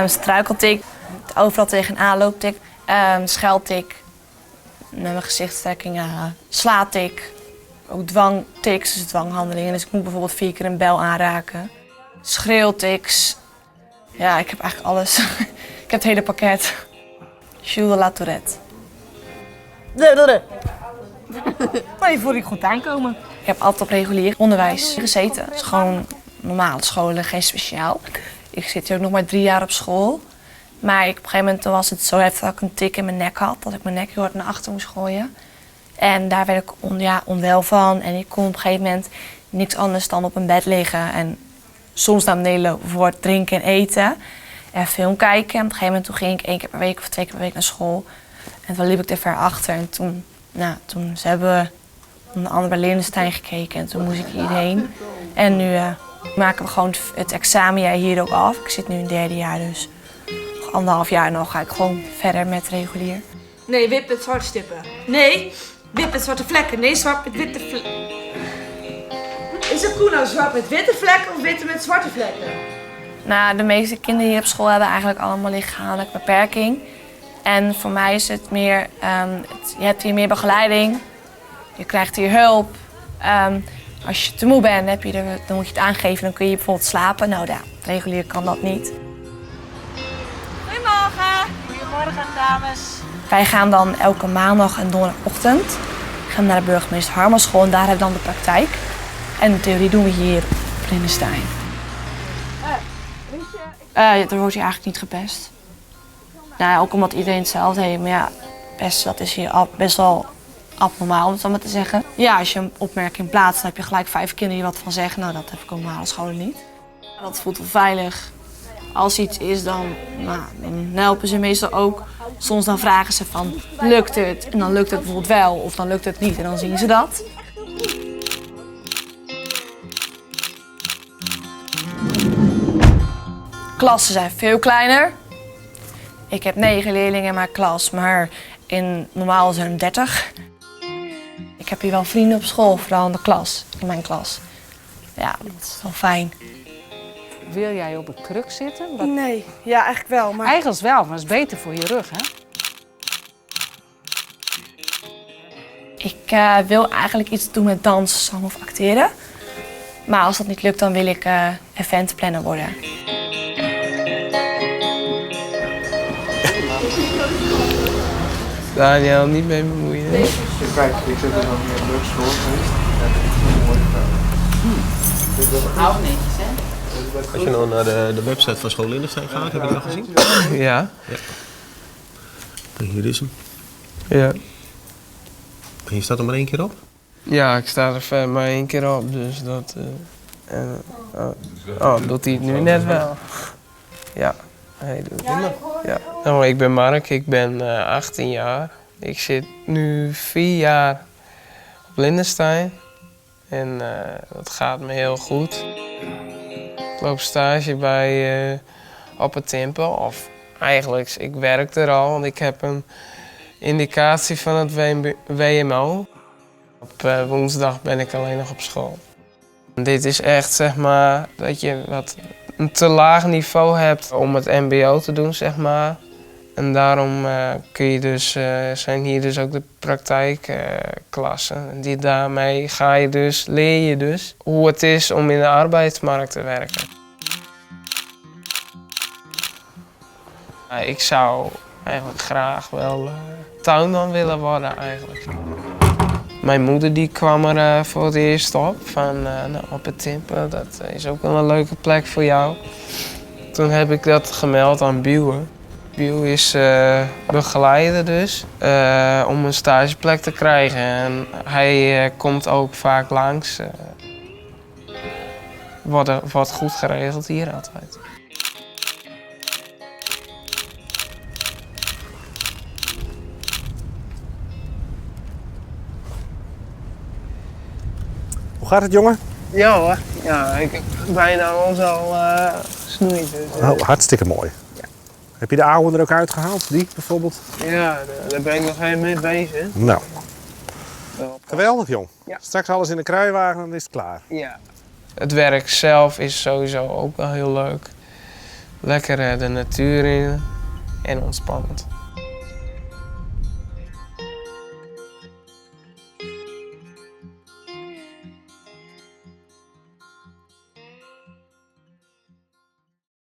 Struikeltik, overal tegenaan looptik, scheldtik, met mijn gezichtstrekkingen, slaattik, ook dwangtiks, dus dwanghandelingen. Dus ik moet bijvoorbeeld vier keer een bel aanraken. Schreeuwtics. Ja, ik heb eigenlijk alles. Ik heb het hele pakket. Gilles de la Tourette. Maar die voel ik goed aankomen. Ik heb altijd op regulier onderwijs gezeten. Het is gewoon normale scholen, geen speciaal. Ik zit hier ook nog maar 3 jaar op school. Maar ik, op een gegeven moment was het zo heftig dat ik een tik in mijn nek had. Dat ik mijn nek heel hard naar achter moest gooien. En daar werd ik ja, onwel van. En ik kon op een gegeven moment niks anders dan op een bed liggen. En soms naar beneden lopen voor het drinken en eten. En film kijken. En op een gegeven moment toen ging ik één keer per week of twee keer per week naar school. En toen liep ik te ver achter. En toen, nou, toen ze hebben onder andere bij Lyndensteyn gekeken. En toen moest ik hierheen. En nu maken we gewoon het examenjaar hier ook af. Ik zit nu in het derde jaar, dus nog anderhalf jaar en dan ga ik gewoon verder met regulier. Nee, wit met zwarte stippen. Nee, wit met zwarte vlekken. Nee, zwart met witte vlekken. Is een koe nou zwart met witte vlekken of witte met zwarte vlekken? Nou, de meeste kinderen hier op school hebben eigenlijk allemaal lichamelijke beperking. En voor mij is het meer, je hebt hier meer begeleiding, je krijgt hier hulp. Als je te moe bent, dan moet je het aangeven, dan kun je bijvoorbeeld slapen. Nou ja, regulier kan dat niet. Goedemorgen. Goedemorgen, dames. Wij gaan dan elke maandag en donderdagochtend gaan we naar de Burgemeester Harmanschool en daar hebben we dan de praktijk. En de theorie doen we hier op Lyndensteyn. Er wordt hier eigenlijk niet gepest. Nou ja, ook omdat iedereen hetzelfde heeft. Maar ja, pesten, dat is hier al best wel abnormaal, om het zo maar te zeggen. Ja, als je een opmerking plaatst, dan heb je gelijk 5 kinderen die wat van zeggen. Nou, dat heb ik op normale scholen niet. Dat voelt wel veilig. Als iets is, nou, dan helpen ze meestal ook. Soms dan vragen ze van, lukt het? En dan lukt het bijvoorbeeld wel, of dan lukt het niet. En dan zien ze dat. Klassen zijn veel kleiner. Ik heb 9 leerlingen in mijn klas, maar in normaal zijn er 30. Ik heb hier wel vrienden op school, vooral in de klas, in mijn klas. Ja, dat is wel fijn. Wil jij op een kruk zitten? Wat... Nee, ja, eigenlijk wel. Maar... Eigenlijk wel, maar het is beter voor je rug, hè? Ik wil eigenlijk iets doen met dans, zang of acteren. Maar als dat niet lukt, dan wil ik eventplanner worden. Daniel, niet mee bemoeien. Kijk, ik zit er nog meer leuk school geweest. Ja, dat is een mooie vrouw. Hou netjes, hè? Als je nou naar de website van School Lyndensteyn gaat, heb je die al gezien? Ja. Ja. En hier is hem. Ja. En je staat er maar 1 keer op? Ja, ik sta er maar 1 keer op, dus dat... oh, doet hij het nu net wel? Ja, hij doet het. Ja. Nou, ik ben Mark, ik ben 18 jaar. Ik zit nu 4 jaar op Lyndensteyn. En dat gaat me heel goed. Ik loop stage bij Op het Timpel. Of eigenlijk, ik werk er al, want ik heb een indicatie van het WMO. Op woensdag ben ik alleen nog op school. Dit is echt, dat je wat een te laag niveau hebt om het MBO te doen. En daarom zijn hier dus ook de praktijkklassen. En daarmee leer je dus hoe het is om in de arbeidsmarkt te werken. Ik zou eigenlijk graag wel tuinman willen worden eigenlijk. Mijn moeder die kwam er voor het eerst op, van nou, op het Timpel, dat is ook wel een leuke plek voor jou. Toen heb ik dat gemeld aan Buwe. Buwe is begeleider dus, om een stageplek te krijgen. En hij komt ook vaak langs. Wordt goed geregeld hier altijd. Hoe gaat het, jongen? Ja hoor, ja, ik heb bijna ons al gesnoeid. Dus. Oh, hartstikke mooi. Ja. Heb je de oude er ook uitgehaald, die bijvoorbeeld? Ja, daar ben ik nog even mee bezig. Nou. Wel. Geweldig, jong. Ja. Straks alles in de kruiwagen, dan is het klaar. Ja. Het werk zelf is sowieso ook wel heel leuk. Lekker de natuer yn en ûntspannend.